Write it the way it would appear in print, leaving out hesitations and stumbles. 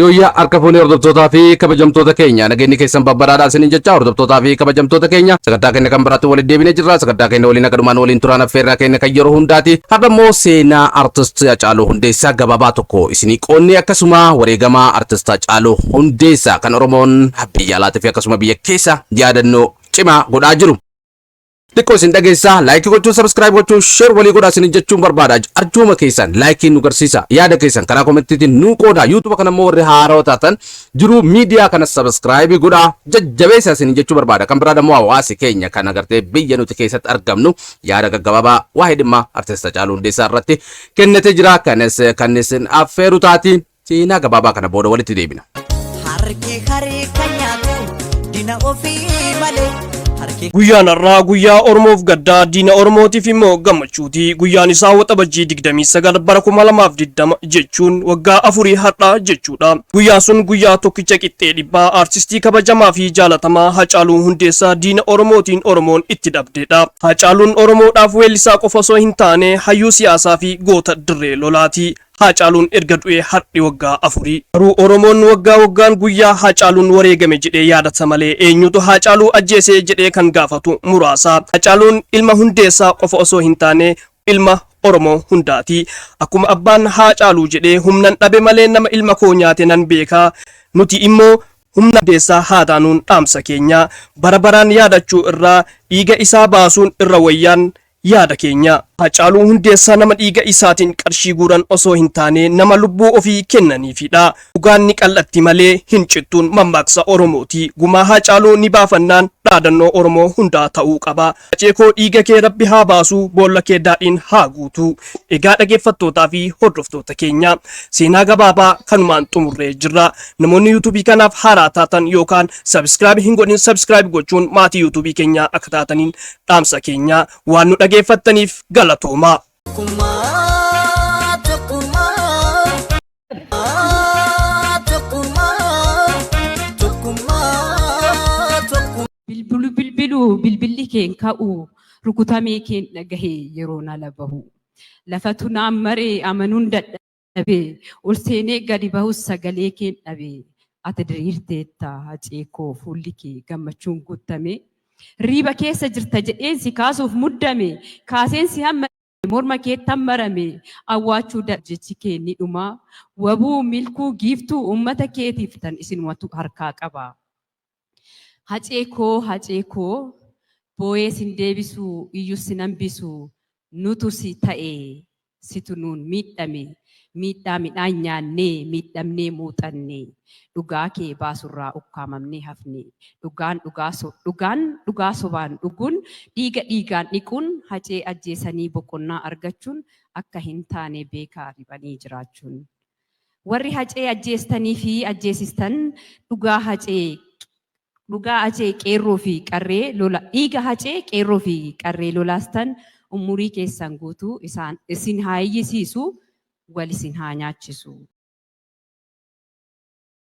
Yooyyaa harka fuunee hordoftootaa fi kabajamtoota keenya nageenyi keessan babbaraadhaa isiniin jecha hordoftootaa fi kabajamtoota keenya sagantaa keenya kan biraatti waliin deebinee jirra sagantaa keenya waliin akka dhumaan waliin turaan affeerraa keenya kan yeroo hundaati har'a immoo seenaa artist Hacaaluu Hundeessaa gabaabaa tokko isinii qoonnee akkasuma wareegamaa artist Hacaaluu Hundeessaa kan Oromoon biyya alaatii fi akkasuma biyya keessa yaadannoo cimaa godhaa jiru. Xiqqoo isin dhageessaa like gochuun subscribe gochuun share walii godhaa isin jechuun barbaada. Arjooma keessan likeiin nu garsiisa. Yaada keessan karaa commentiitiin nu qooda. YouTube kana immoo warri haarawaa taatan jiruu miidiyaa kana subscribe godhaa jajjabeessa isin jechuu barbaada. Kan biraa immoo hawaasi keenya kan agartee biyya nuti keessatti argamnu yaada gaggabaabaa waa'ee dhimma artist Hacaaluu Hundeessaa irratti kennatee jira. Kanas kan isin affeeru taati. Seenaa gabaabaa kana booda walitti deebina. Harki harka nyaatu dina ofii malee. Harki Guyyaan har'aa guyyaa Oromoof gaddaa, diina Oromootiif immoo gammachuuti. Guyyaan isaa Waxabajjii 29 bara 2020 jechuun waggaa 4 har'aa jechuudha. Guyyaan sun guyyaa tokkicha qixxee dhibbaa aartistii kabajamaa fi jaalatamaa Hacaaluu Hundeessaa diina Oromootiin Oromoon itti dhabdedha. Hacaaluun Oromoodhaaf weellisaa qofa osoo hin taane hayyuu siyaasaa fi goota dirree lolaati. Haacaaluun erga du'ee har'i waggaa afurii. Garuu Oromoon waggaa waggaan guyyaa Haacaaluun wareegame jedhee yaadata malee eenyutu Haacaaluu ajjeese jedhee kan gaafatu muraasa. Haacaaluun ilma Hundeessaa qofa osoo hin taane ilma Oromoo hundaati. Akkuma abbaan Haacaaluu jedhee humnan dhabe malee nama ilma koo nyaate nan beeka. Nuti immoo humna Hundeessaa haa taanuun dhaamsa keenya. Bara baraan yaadachuu irraa dhiiga isaa baasuun irra wayyaan yaada keenya. Hacaaluu Hundeessaa nama dhiiga isaatiin qarshii guuran osoo hin taane nama lubbuu ofii kennaniifidha. Dhugaan ni qal'atti malee hin cittuun mammaaksa Oromooti. Gumaa Hacaaluu ni baafannaan dhaadannoo Oromoo hundaa ta'uu qaba. Hacee koo dhiiga kee Rabbi haa baasu, boolla kee daadhiin haa guutu. Egaa dhageeffattootaa fi hordoftoota keenya seenaa gabaabaa kanumaan xumurree jirra. Namoonni YouTube kanaaf haaraa taatan yookaan subscribe hin godhin subscribe gochuun maatii YouTube keenyaa akka taataniin dhaamsa keenya. Waan nu dhageeffattaniif galatoomaa. Tokkummaa tokkummaa tokkummaa tokkummaa tokkummaa. Bilbilu bilbilu bilbilli keen ka'u rukutamee keen dhagahe yeroon ala bahu. Lafatu naan maree amanuun dadhabe ol seenee gadi bahus sagalee keen dhabe. Ati diriirteetta Hacee koo fuulli kee gammachuun guuttame. Riiba keessa jirta jedheen si kaasuuf muddame kaaseen si hamma morma keettan marame awwaachuu jechi kee ni dhuma. Wabuu milkuu giiftuu uummata keetiif tan isinumatu harkaa qaba. Hacee koo Hacee koo boo'ee sin deebisu iyyus sin hambisu nutu si ta'e situ nuun miidhame miidhaa midhaan nyaannee miidhamnee muuxanne dhugaa kee baasurraa ukkaamamnee hafne dhugaan dhugaa so dhugaan dhugaa sobaan dhuguun dhiiga dhiigaan dhiquun Hacee ajjeesanii boqonnaa argachuun akka hin taane beekaa riphanii jiraachuun. Warri Hacee ajjeestanii fi ajjeesistan dhugaa Hacee dhugaa Hacee qeerroo fi qarree lola dhiiga Hacee qeerroo fi qarree lolaastan umurii keessan guutuu isaan isin haa iyyisiisu wal isin haa nyaachisu.